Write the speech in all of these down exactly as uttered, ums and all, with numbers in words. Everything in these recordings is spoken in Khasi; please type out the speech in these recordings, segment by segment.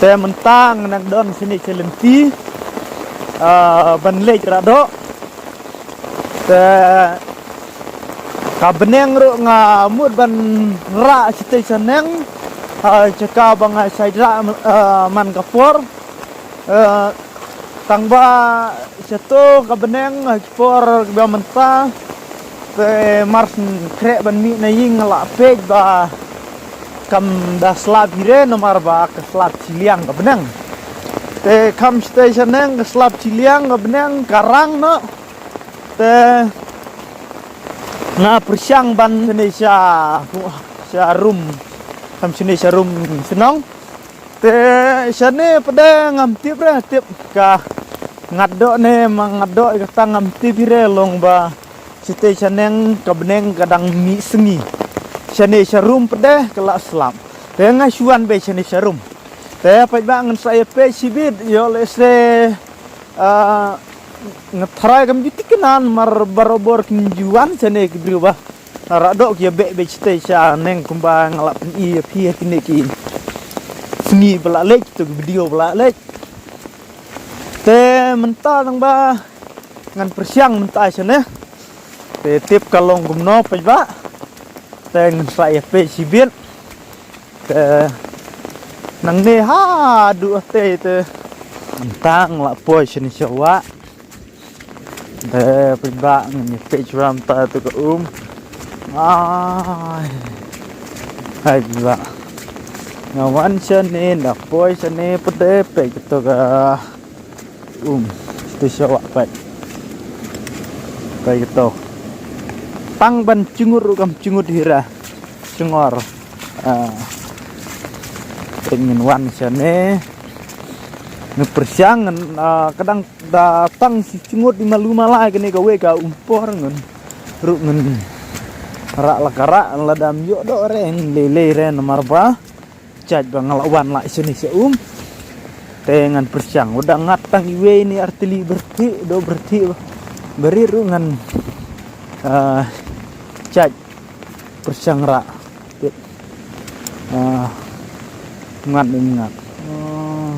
Te mynta nga nang don shane sha lynti, ah, ban leit rah doh. Te ka bneng ruh nga mut ban rah shatei shaneng, ah, sha kaba nga shait rah, ah, man ka por. Eh, tang ba shato ka bneng, eh, ki por ba mynta. Te mar syn khreh ban mih na ïing nga la peit ba kam da slap hi re namar ba ka slap shiliang ka bneng. Te kham shatei shaneng ka slap shiliang ka bneng ka rang noh. Te nga pyrshang ban shane sha, sha rum. Kham shane sha rum shnong. Te shane pat de ngam tip re, tip ka ngat doh ne ma ngat doh, kata ngam tip hi re, long ba shatei shaneng ka bneng ka dang mih sngi. Shane sha rum pat de ka la slap. Te nga shu wan beit shane sha rum. Te pat ba ngan sa ïa peit shibit, ïoh lehse, ah, nga tharai kam ju thikna namar barabor kim ju wan shane ki briew ba rah doh ki ïa beh beh shatei shaneng kumba nga la pyni ïa phi ha kine ki sngi ba la leit, to ki video ba la leit. Te mynta tang ba ngan pyrshang mynta shane. Te tip ka long kumno pat ba. Te ngan sa ïa peit shibit. Te nangne haduh hatei te. Mynta nga la poi shane sha wah. Te pynbak ngan ïa peit shwa mynta te ka um. Ai. Hai pynbak. Nga wan shane, nga poi shane pat de, peit kato ka um. Te sha wah peit. Peit kato. Tang ban jngut ruh kam jngut hi re. Shngor. Ah. Te ngin wan shane. Ngan pyrshang ngan, ah, ka dang da tang shi jngut i malu malai kane kawei ka um por ngan ruh ngan rah la ka rah, lada ym ïoh doh re ngan lei lei re namar ba jait ba nga la wan la shane sha um. Te ngan pyrshang, u da ngat tang iwei ne ar tylli byrti, doh byrti ba rit ruh ngan, ah, jait pyrshang rah. Te, ah, ngat ne ngat. Oh.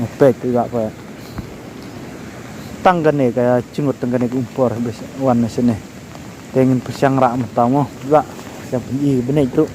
Nga peit te ga peit. Tang kane ka jngut, tang kane ka um por beit wan na shane. Te ngin pyrshang rah mynta mo. Ba pyrshang pyni bneng ruh.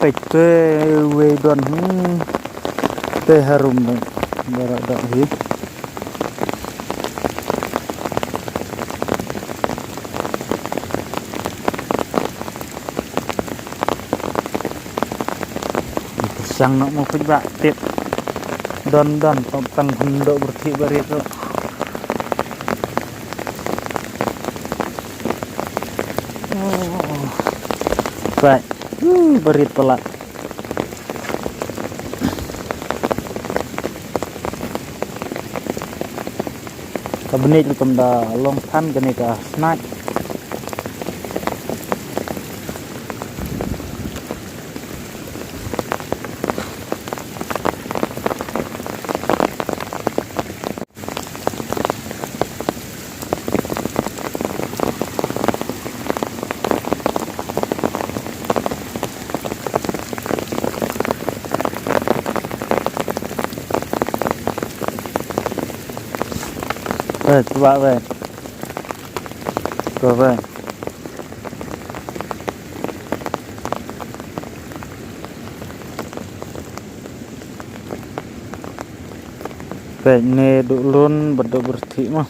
Peit te wei don, hmm. Te harum ba rah doh hi. Dang noh mo peit ba tip. Don don pop tang hun doh byrthih barit ruh. Oh. Peit. Uh, barit palat. Ka bniat ruh kam da long than kane ka snack. Weh, cuba weh. Cuba weh. Peit ne duh lun bad duh byrthih mo.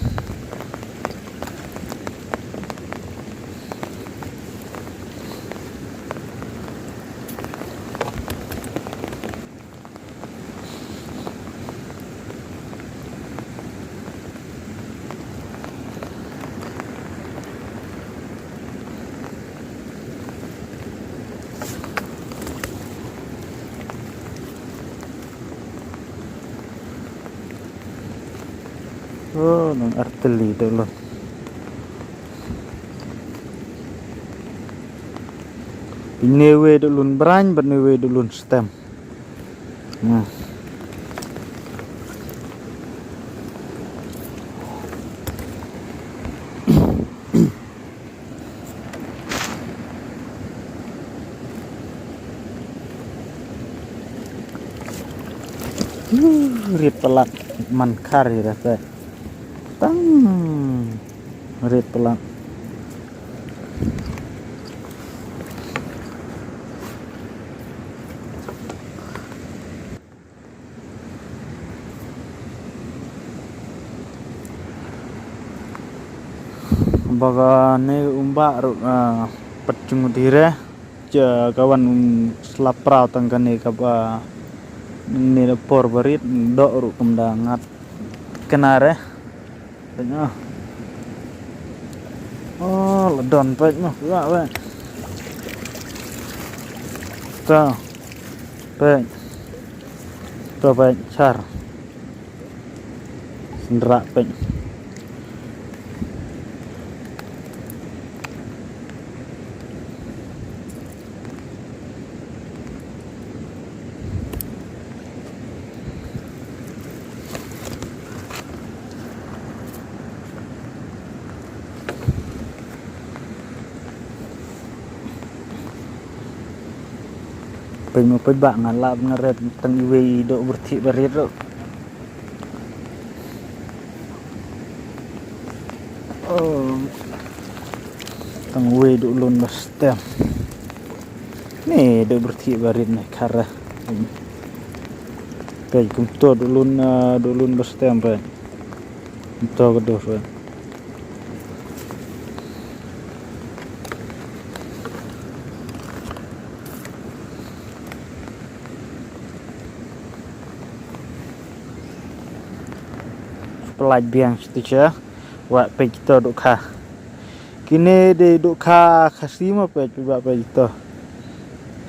Oh, nang arteli duh lun. Ne wei duh lun braiñ, bad ne wei duh lun stem. Nah. Rit palat man khar ira te. Tang rit palat. Ba kane u mbah ruh, ah, pat jngut hi re. Ka wan slap praw tang kane kaba ne por barit doh ruh kam da ngat kane re. Peit noh. Oh, la don peit noh, peit. To. Peit. To peit, char. Synrah peit. Peit mo peit ba nga lah ban ret tang iwei i doh byrthih barit ruh. Oh. Tang wei duh lun ba stem. Ne duh byrthih barit ne khar. Peit kumto duh lun, ah, duh lun ba stem peit. Kumto ka duh peit. Pynlait biang sha tu sha. Wah, peit kito duh kha. Kine dei duh kha Khasi mo, peit, peit, peit kito.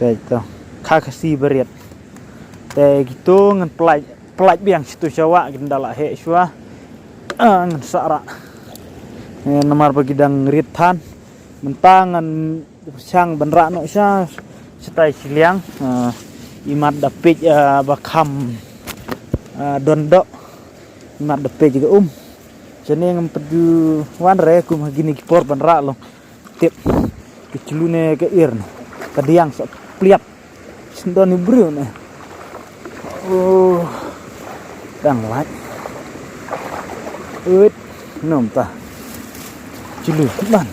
Peit kito. Kha Khasi barit. Te kito ngan pynlait, pynlait biang sha tu sha wah, kin da lah heh shuwa. Ah, ngan sah rah. Eh, namar ba ki dang rit than. Mynta ngan pyrshang ban rah noh sha shatai shiliang, ah, imat da peit, ah, ba kham, ah, don doh. Imat da peit ka um. Shane ngam pat ju wan re kum ha kine ki por ban rah long. Tip. Ka jlu ne ka ir ne. Ka diang sa pliap. Shen don i briew ne. Oh. Dang lait. Uit. Nom ta. Jlu ban.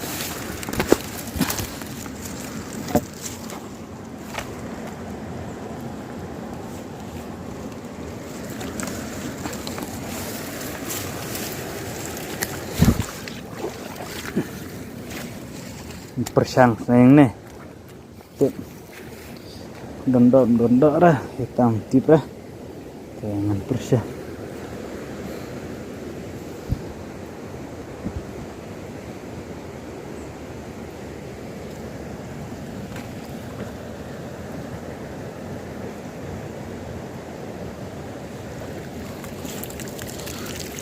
Pyrshang seng ne. Tip. Don doh, don doh re, ïa tam tip re. Te ngan pyrshah.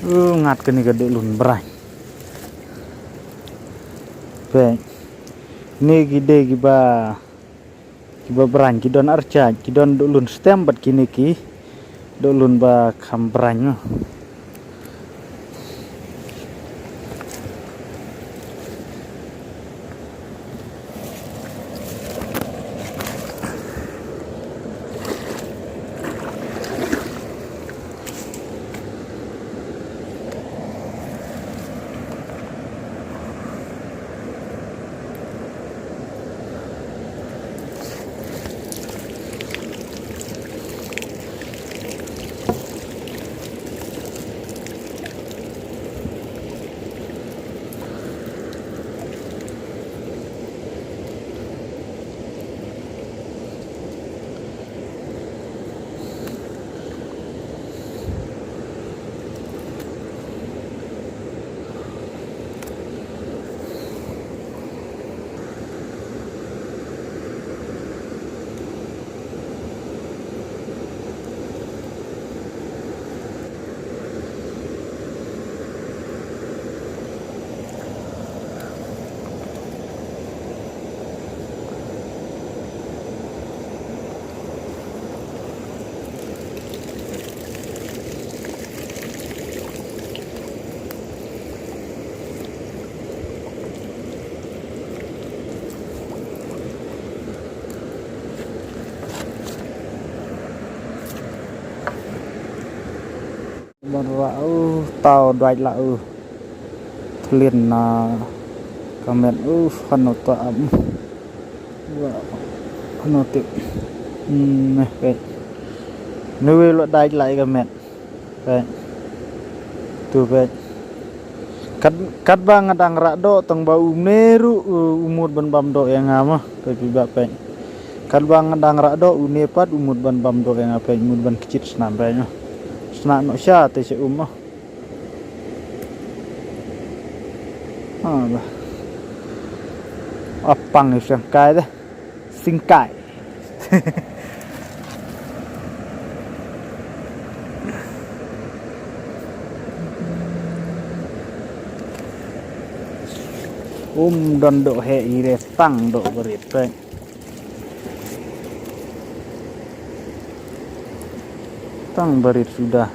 Uh, ngat kane ka doh lun braiñ. Peit. Kine ki dei kiba, kiba braiñ, ki don archaj, ki don doh lun stem bad kine ki doh lun ba kham braiñ, no. Ban ra u tau duaid la u. Thlien na ka met u hano ta am. Wa hano te. Hmm, meh peit. Nui lo duaid la ka met. Peit. Tu peit. Kat, katba nga dang rah doh tang ba u mne ruh u, u mut ban bam doh ïa nga ma. Peit pi ba peit. Katba nga dang rah doh une pat u mut ban bam doh ïa nga peit, mut ban kjit snam peit ma. Sna noh sha te sha um ma. Ah, ba. Apang ïa sngewkai de. Sngewkai. Um don doh heh ïa re tang doh barit peit. Tang barit suda.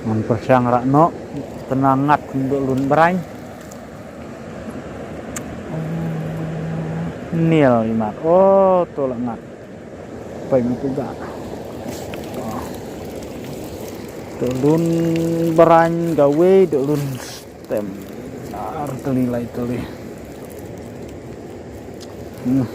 Ngan pyrshang rah noh, tang ngat kum doh lun braiñ. Niel imat. Oh, to la ngat. Peit ma tu ga. Oh. Doh lun braiñ kawei, doh lun stem. Ar tylli lai tylli. Hmm.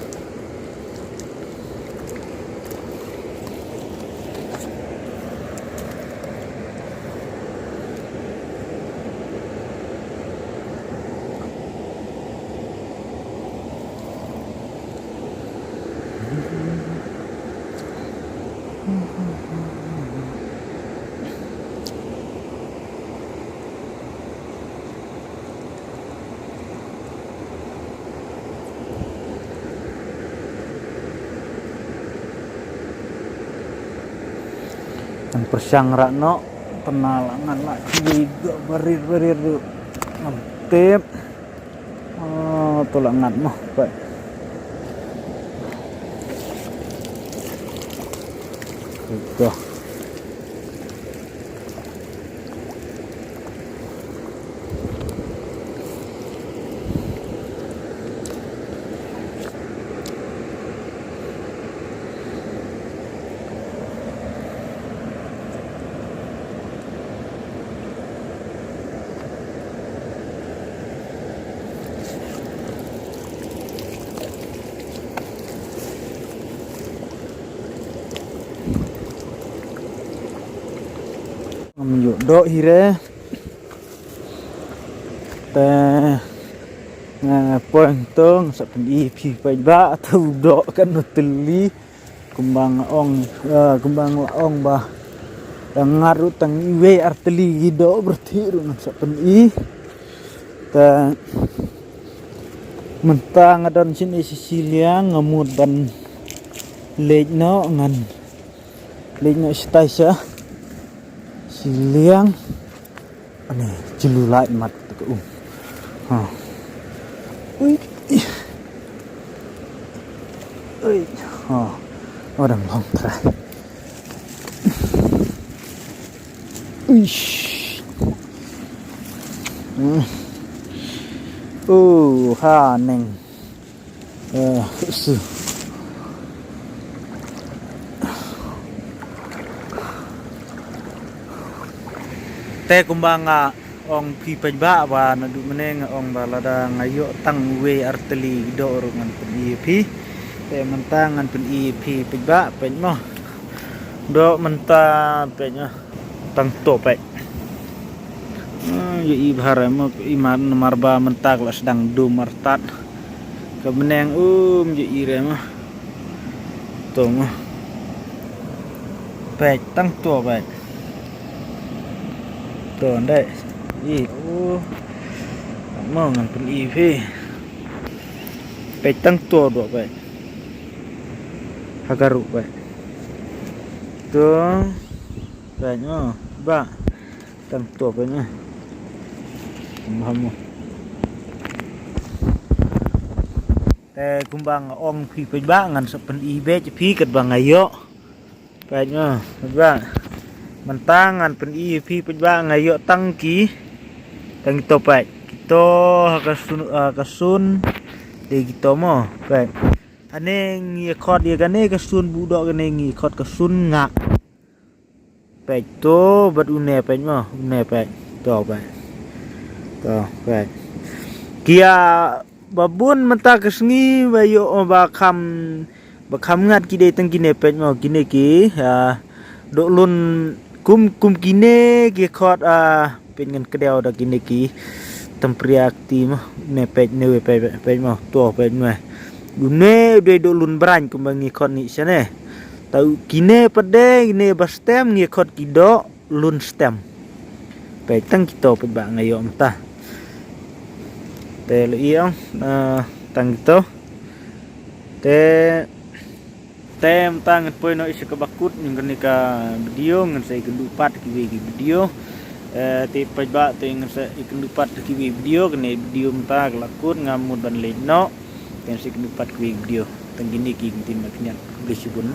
Ngan pyrshang rah noh, tang la ngat la kawei, barit barit ruh. Ngam tip. Oh, to la ngat noh, peit. Ito. Ngam ïoh doh hi re. Te nga poi hangto ngan sa pyni phi paidbah, to u doh katno tylli. Kumba nga ong, eh, kumba nga la ong ba dang ngat ruh tang iwei ar tylli ki doh, pyrthei ruh ngan sa pyni. Te mynta nga don shane sha shiliang, nga mut ban leit noh, ngan leit noh shatai sha shiliang. Ani, jylliew lait mat ka um. Ha. Ui. Ui. Ha. Oh, dang long trai. Ui. Hmm. Oh, ha neng. Eh, su. Te kumba nga ong phi paidbah ba naduh mynne nga ong ba lada nga ïoh tang wei ar tylli ki doh ruh ngan pyni ïa phi. Te mynta ngan pyni ïa phi paidbah, peit mo. Doh mynta peit mo. Tang to peit. Ah, ïa i bha re mo, i mar, namar ba mynta ka la sdang dum artat. Ka bneng um ïa i re mo. To mo. Peit tang to peit. To ndai. I u. Mo ngan pyni phi. Peit tang to doh peit. Ha ka ruh peit. To. Peit mo. Ba. Tang to peit mo. Paham mo. Te kumba nga ong phi paidbah ngan sa pyni beit phi katba nga ïoh. Peit mo, paidbah. Mynta ngan pyni phi paidbah nga ïoh tang ki. Tang kito peit. Kito ha ka sun, ha ka sun. Dei kito mo, peit. Ane ngi khot ïa kane ka sun, buh doh kane ngi khot ka sun nga. Peit to bad une peit mo, une peit. To peit. To peit. Ki ïa ba bun mynta ka sngi ba ïoh ba kham, ba kham ngat ki dei tang kine peit mo, kine ki, ah, doh lun kum, kum kine ki khot, ah, peit ngan kdew da kine ki tempria kti mo, ne peit ne wei peit, peit mo, to peit mo. Une u dei doh lun braiñ kumba ngi khot ni shane. Tau kine pat de, kine ba stem ngi khot ki doh lun stem. Peit tang kito paidbah nga ïoh mynta. Te lei ong, eh, tang kito. Te, te mynta ngan poi noh sha kaba kut jong kane ka video, ngan sa ïakynduh pat kiwei ki video. Eh, te paidbah te ngan sa ïakynduh pat kiwei video, kane video mynta ka la kut, nga mut ban leit noh. Te ngan sa ïakynduh pat kiwei video. Tang kine ki ktien ba khyndiat, khublei shibun.